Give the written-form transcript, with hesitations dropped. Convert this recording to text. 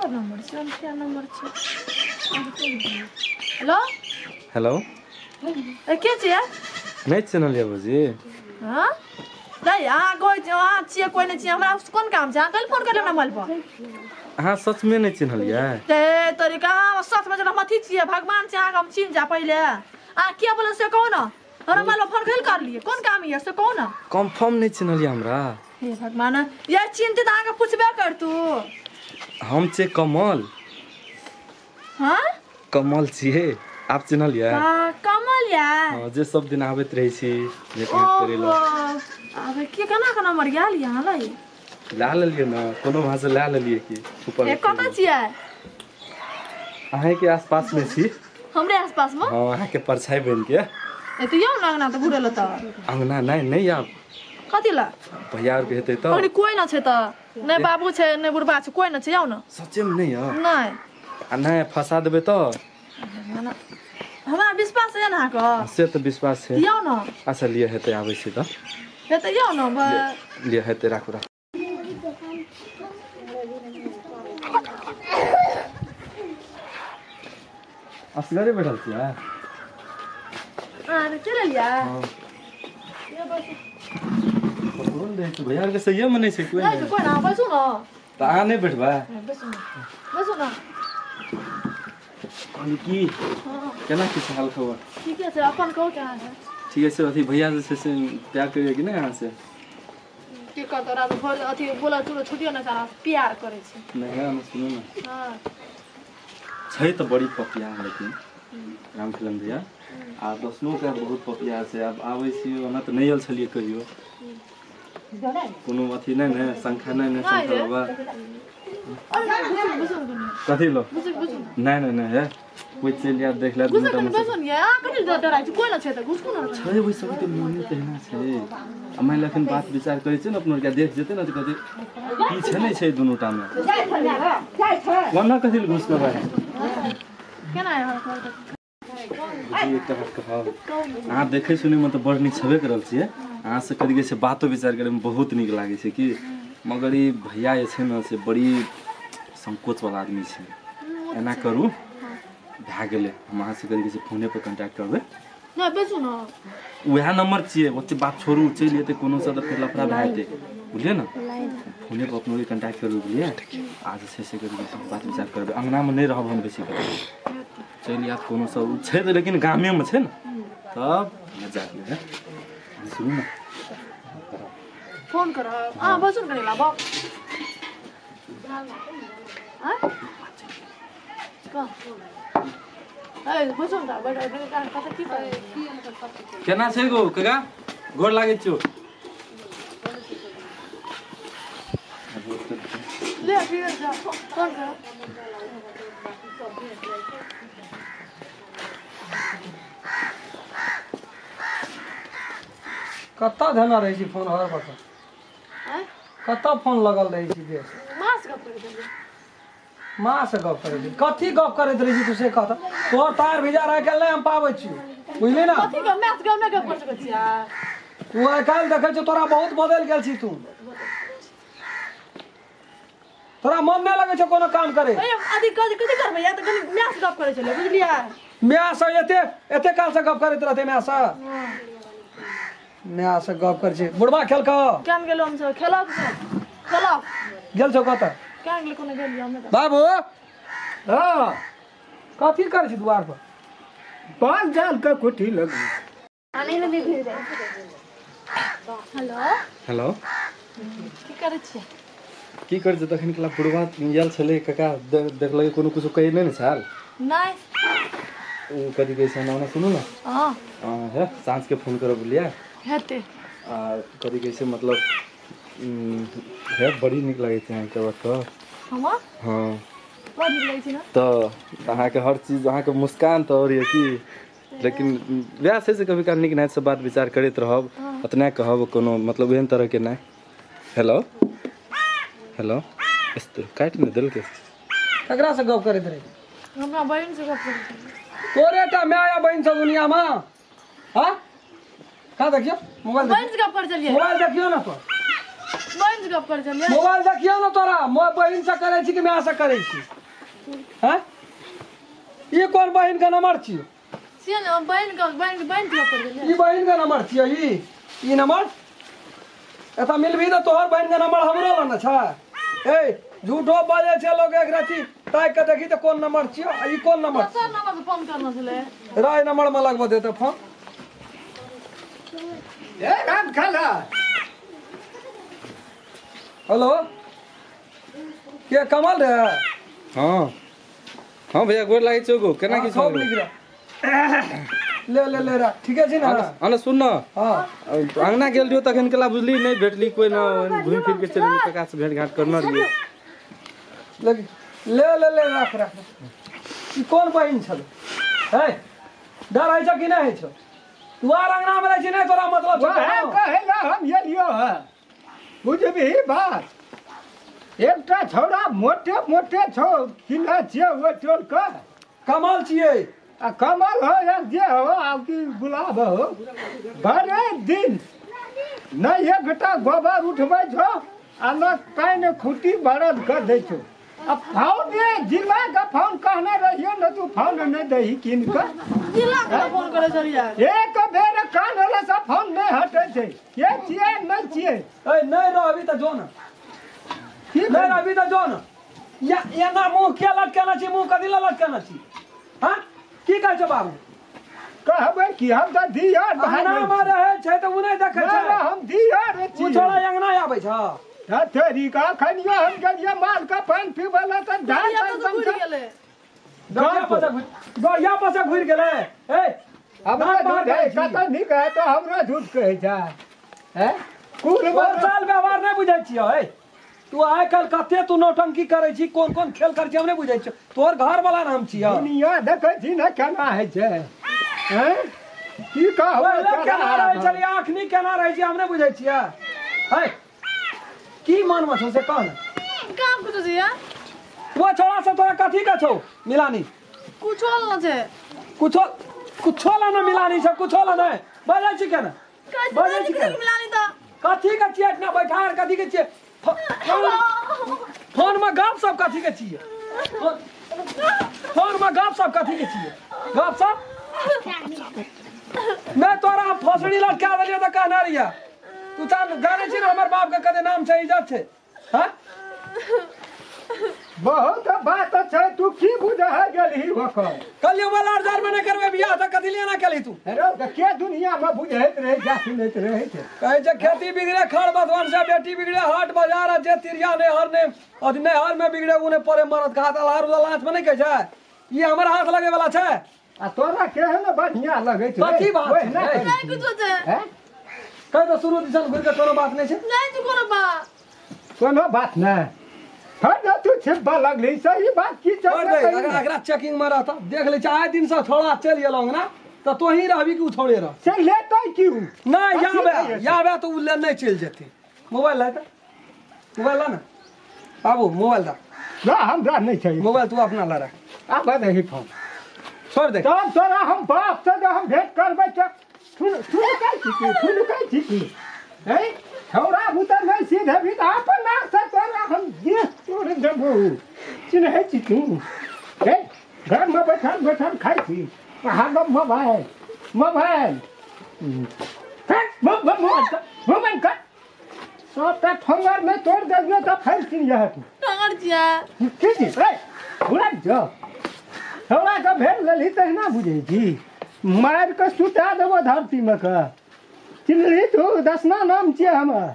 केकर नंबर छै? क्या नंबर छै? हेलो हेलो, ए के छियै? नहि चिन्हलियै भौजी? हां नहीं, अहाँ कोइ अहाँ छियै कोइ नहि छियै, हमरा कोन काम छै? अहाँ कल फोन करले हमरा मोबाइल पर। अहाँ सच में नहीं चिन्हलियै? ते तरीका हम सच में हम अथी छियै, भगवान छै, अहाँके हम चिन्ह जा पहिले। अहाँ किया बोलल से कहू ना, हमरा मोबाइल पर फोन कल कर लिए, कोन काम ये से कहू ना। कंफर्म नहीं चिन्हलियै हमरा? हे भगवान, ये चिन्हते त अहाँके पूछबे करतू। हम छियै कमल। हां कमल छियै, आप चिन्हलियै? हां कमल या। हां, जे सब दिन आबैत रहै छी, भेट घाट करै लए। आबे के केना के नंबर गेल यहाँ लै? ला लेलियै ना, कोनो वहां से ला लेलियै की ऊपर। ए कतऽ छियै? अहाँ के आसपास में छी। हमरे आसपास में? हां, अहाँ के परछाई बन के। ए त यौ ना अंगना त घुरे ल त। अंगना नहीं नहीं आब। कथी ला? भैया आर के हेतै त। ओनी कोई ना छै त, नै बाबू छै नै बुढ़बा छै, कोई ना छै, आउ ना। सच्चे में नहीं आ? नहीं। आ नहीं फंसा देबै त? हमरा विश्वास है ना अहाँके? से त विश्वास छै। यौ ना। अच्छा लिए हेतै, आबै छी त। हेतै यौ ना। लिए हेतै, राखू राखू। असगरे बैठल छियै? अरे चलि एलियै? हां। कोन दै छै भैया के सहिए में नहीं छै कोई? नहीं कोई ना, बैसू ना। त अहाँ नहीं बैठबै? बैसू ना, बैसू ना। कहली की केना की हाल खबर? ठीके छै, अपन कहू केना छै? ठीक छै। अथी भैया जे छै से प्यार करिए कि नहीं अहाँ से? की करतौ रात भर अथी बोला चुरो छुटियो ना सारा प्यार करै छै। नहीं हम सुनू ना। हां छै त बड़ी पपिया, लेकिन राम खेलन भैया आ दोसनो के बहुत पपिया छै। आब आबै छी ओना त नहीं आयल छलियै कहियो, कोनो अथी नहीं ने, शंखा नहीं ने, शंखा बाबा कथी लो? नहीं नहीं नहीं, है कोई चलि जायत देख लेत। घुसू ने, अहाँ कथी लए डराइ छी? कोइ ना छै त घुसू ना। छै ओहि सबके मोने तहिना छै। आ मानि लिअ एखन बात विचार करै छै ने अपनो आरके, देख जेतै ने तऽ कहतै की छै नहि छै दुनू टा मे। कोना कथी लए घुसि कऽ केना? एकटा बात कहब, अहाँ देखै सुनैमे तऽ बड़ नीक छेबे करल छियै, अहाँ से कथी कहै छै बातो विचार करैमे बहुत नीक लागै छै कि, मगर ई भैया जे छै ने से बड़ी संकोच वाला आदमी छै। एना करू भए गेलै, हम अहाँ से कथी कहै छै फोने पर कॉन्टैक्ट करबै। नहि बैसू ना। वएह नंबर छियै, ओते बात छोड़ू, चलि एतै कोनो से तऽ फेर लफड़ा भए जेतै, बुझलियै ने? फोने पर अपनो कॉन्टैक्ट करबै, बुझलियै? आ जे छै से कथी कहै छै बात विचार करबै। अंगनामे नहि रहब हम बेसी, चलि आयत कोनो सब छै तऽ, लेकिन गामेमे छै ने तब मजा है। सुनू ने, फोन करब। अहाँ बैसू ने कनि लाबऽ। केना छै गो काका? गोर लागै छियौ। ले ठीक छै, फोन कर। कतऽ धेने रहै छी फोन हर वक्त? कतऽ फोन लगल रहै छी देश? माँ से गप करै छलियै। माँ से गप करै छी? कथी गप करैत रहै छी तू से कह? तोहर तार भिजा आइ काल्हि नहि हम पाबै छियौ, बुझली ना? कथी गप? माँ से गप नहि गप कर सकै छियै? तू आइ काल्हि देखै छियौ तोरा बहुत बदलि गेल छी तू, तोरा मन नहि लगै छौ कोनो काम करे। अथी कथी करबै या तऽ कनि माँ से गप करै छलियै, बुझलियै? माँ से एते एते काल से गप करैत रहतै? माँ से माँ से गप करै छै? बुढ़बा खेलकौ? केन गेलौ हम सब खेलक खेलक गेल छौ कतऽ? केन गेल? कोनो गेलियै हमे तऽ। बाबू हाँ कथी करै छी दुआर पर? बाल जाल के कुटी लग। हेलो हेलो, की करै छियै? की करै छै? तखन कला बुढ़बा आयल छलै काका, देखलकै कोनो कुछो कहै नहि ने छल? नहि। ओ कथी कहै छै ओना सुनू ने। हां हे साँझ के फोन करब, बुझलियै? हेतै। आ कथी कहै छै मतलब हे बड़ी नीक लागै छै अहाँके बात तऽ। हमरा? हाँ बड़ नीक लागै छै ने तऽ अहाँके हर चीज, अहाँके मुस्कान तऽ और यऽ की, लेकिन वएह छै से कभी काल नीक नाहित से बात विचार करैत रहब, ओतने कहब कोनो मतलब एहन तरहके नहि। हेलो हेलो, काटि नहि देलकै? ककरा से गप करैत रहै? हमरा बहिन से गप करै छलियै। तोरे टा my आ बहिन सब दुनियामे? हाँ कहाँ देखियौ मोबाइल? बहिन से गप करै छलियै। मोबाइल देखियौ ना। तो बहिन से गप करै छलियै। मोबाइल देखियौ ने तोरा, मोर बहिन से करै छी कि माय से करै छी? हैं, ई कोन बहिन के नंबर छियौ? छियै ने बहिन के, बहिन बहिन से गप करै छलियै। ई बहिन के नंबर छियौ? ई नंबर एतऽ मिलबही तऽ तोहर बहिन के नंबर हमरो लग ने छै। ए झूठो बाजै छै लोग, एक रति ताकि के देखी तऽ कोन नंबर छियौ आ ई कोन नंबर दोसर नंबर से फोन करना छलै। राय नंबर में लगबऽ देतै फोन। ए राम खाला। हेलो, के कमल रे? हाँ हाँ भैया गोर लागै छौ गो, केना की छौ? ले ले ले रा, ठीके छी ना? हाँ ना सुन ना। हाँ अंगना गेल रहियो तखन केला बुझली नहीं भेटली कोई ना, घूमि फिर के चलि काका से भेंट घाट करना रहियो। ले ले ले ले राख राख। ई कोन बहिन छल? है डर होइ छौ कि नहि होइ छौ? तू आर अंगना में रहै छी नहि तोरा मतलब छौ? वएह कहे ला हम एलियो है, बुझबही बात। एकटा छौड़ा मोटे मोटे छौ, चिन्है छियै ओहि टोल के? कमल छियै। आ कमल हो या जे हो आ कि गुलाब हो, भरे दिन नहि एकटा गोबर उठबै छौ आ न पानि खूटी बरद कऽ दै छौ। आ फोन जिला के फोन कहने रहियो ने, तू फोन नहि दही कीन कऽ। जिला के फोन करै छलियै? एक बेर कान होला से फोन नहि हटै छै। के छियै नहि छियै? ए नहि रहबी तऽ जो ने, नहि रहबी तऽ जो ने। या एना मुँह किया लटकेने छी? मुँह कथी लए लटकेने छी? हाँ की कहै छौ बाबू? कहबै कि हम तऽ दियर अंगना मे रहै छै तऽ ओ नहि देखै छै। हम दियर ओ छोड़ा अंगना आबै छौ। तेरी का खनियो हम गेलियै माल के पानि पीबै लए तऽ धान गेलै, गड़िया पर से घुरि गेलै। ए हमरा झूठ है कतऽ नीक है तऽ हमरा झूठ कहै छै। हैं कुल साल व्यवहार नहि बुझै छियै। ए तू आइ काल्हि कते तू नौटंकी करै छी, कोन कोन खेल करै छी हम नहि बुझै छियौ। तोहर घर वाला नाम छियौ। दुनिया देखै छी ने केना होइ छै। हैं की कहबै, केना रहै छलियै, अखनी केना रहै छी हम नहि बुझै छियै। है की मन मे छौ से कह ने। काम कुछो छियै? वो छोड़ा सब तोरा कथी के छौ मिलानी? कुछो न छै। कुछो कुछो ला ना मिलानी छै, कुछो ला नहि। बजै छी केना? बजै छी केना? मिलानी तऽ कथी के छियै? इतना बैठार कथी के छियै? फोन में गप सब कथी के छियै? फोन में गप सब कथी के छियै? गप सब नहि तोरा हम फसड़ी लटका देलियै तऽ कहने रहियै। तू जानै छी ने हमर बाप के कते नाम छै, इज्जत छै। हाँ बहुत बात छै, तू की बुझै गेलही ओकर? कहलियौ वाला हजार में नहि करबै बियाह तऽ कथी लिए ना केलही तू? रे तऽ के दुनिया में बुझैत रहै जा सुनैत रहै छै। कहै छै खेती बिगड़े खड़ बधवन से, बेटी बिगड़े हाट बाजार, आ जे तिरिया नैहर ने अथी नैहर में बिगड़े उ ने पड़े मरद के हाथ। अल्हार वाला लाँच में नहि कहै छै, ई हमर हाथ लगे वाला छै। आ तोरा केहन बढ़िया लगै छै? कथी बात छै? नहि कुछो छै। हैं कहि तऽ शुरू दिसन घुरि के कोनो बात नहि छै। नहि छै कोनो बात, कोनो बात नहि। हट तू छिपा लगली, सही बात की छोड़ दे, अगरा चेकिंग में रहता देख ले। आए दिन से छोड़ा चलि गेलौ ना तऽ तोही रहबी कि उ छोड़े रह? से लेतै की उ? नहि याबे याबे तऽ उ ले नहि चलि जेतै। मोबाइल लाय तऽ, मोबाइल ला ना बाबू, मोबाइल दा। ना हमरा नहि छै मोबाइल, तू अपना ला राख। आब दही फोन छोड़ दे। तब तोरा हम बाप से जब हम भेंट करबै तऽ सुन कै छी की, सुन कै छी की? हैं छौड़ा भूतर नहि सीधे भी तऽ अपन नाक से तोरा हम देह तोड़ देबौ। चिन्है छी तू? हे घर में बैठल बैठल खाइ छी, अहाँ मोबाइल मोबाइल मोबाइल कर सबटा ठोंगर में तोड़ देलियौ तऽ फैल चिन्ह जाह तू। ठोंगर छियै? की छी रे घुरा जो छौड़ा के भेट लेलही तहिना बुझै छी, मारि कऽ सुता देबो धरती में कऽ। चिन्हली तू? दसना नाम छियै हमर।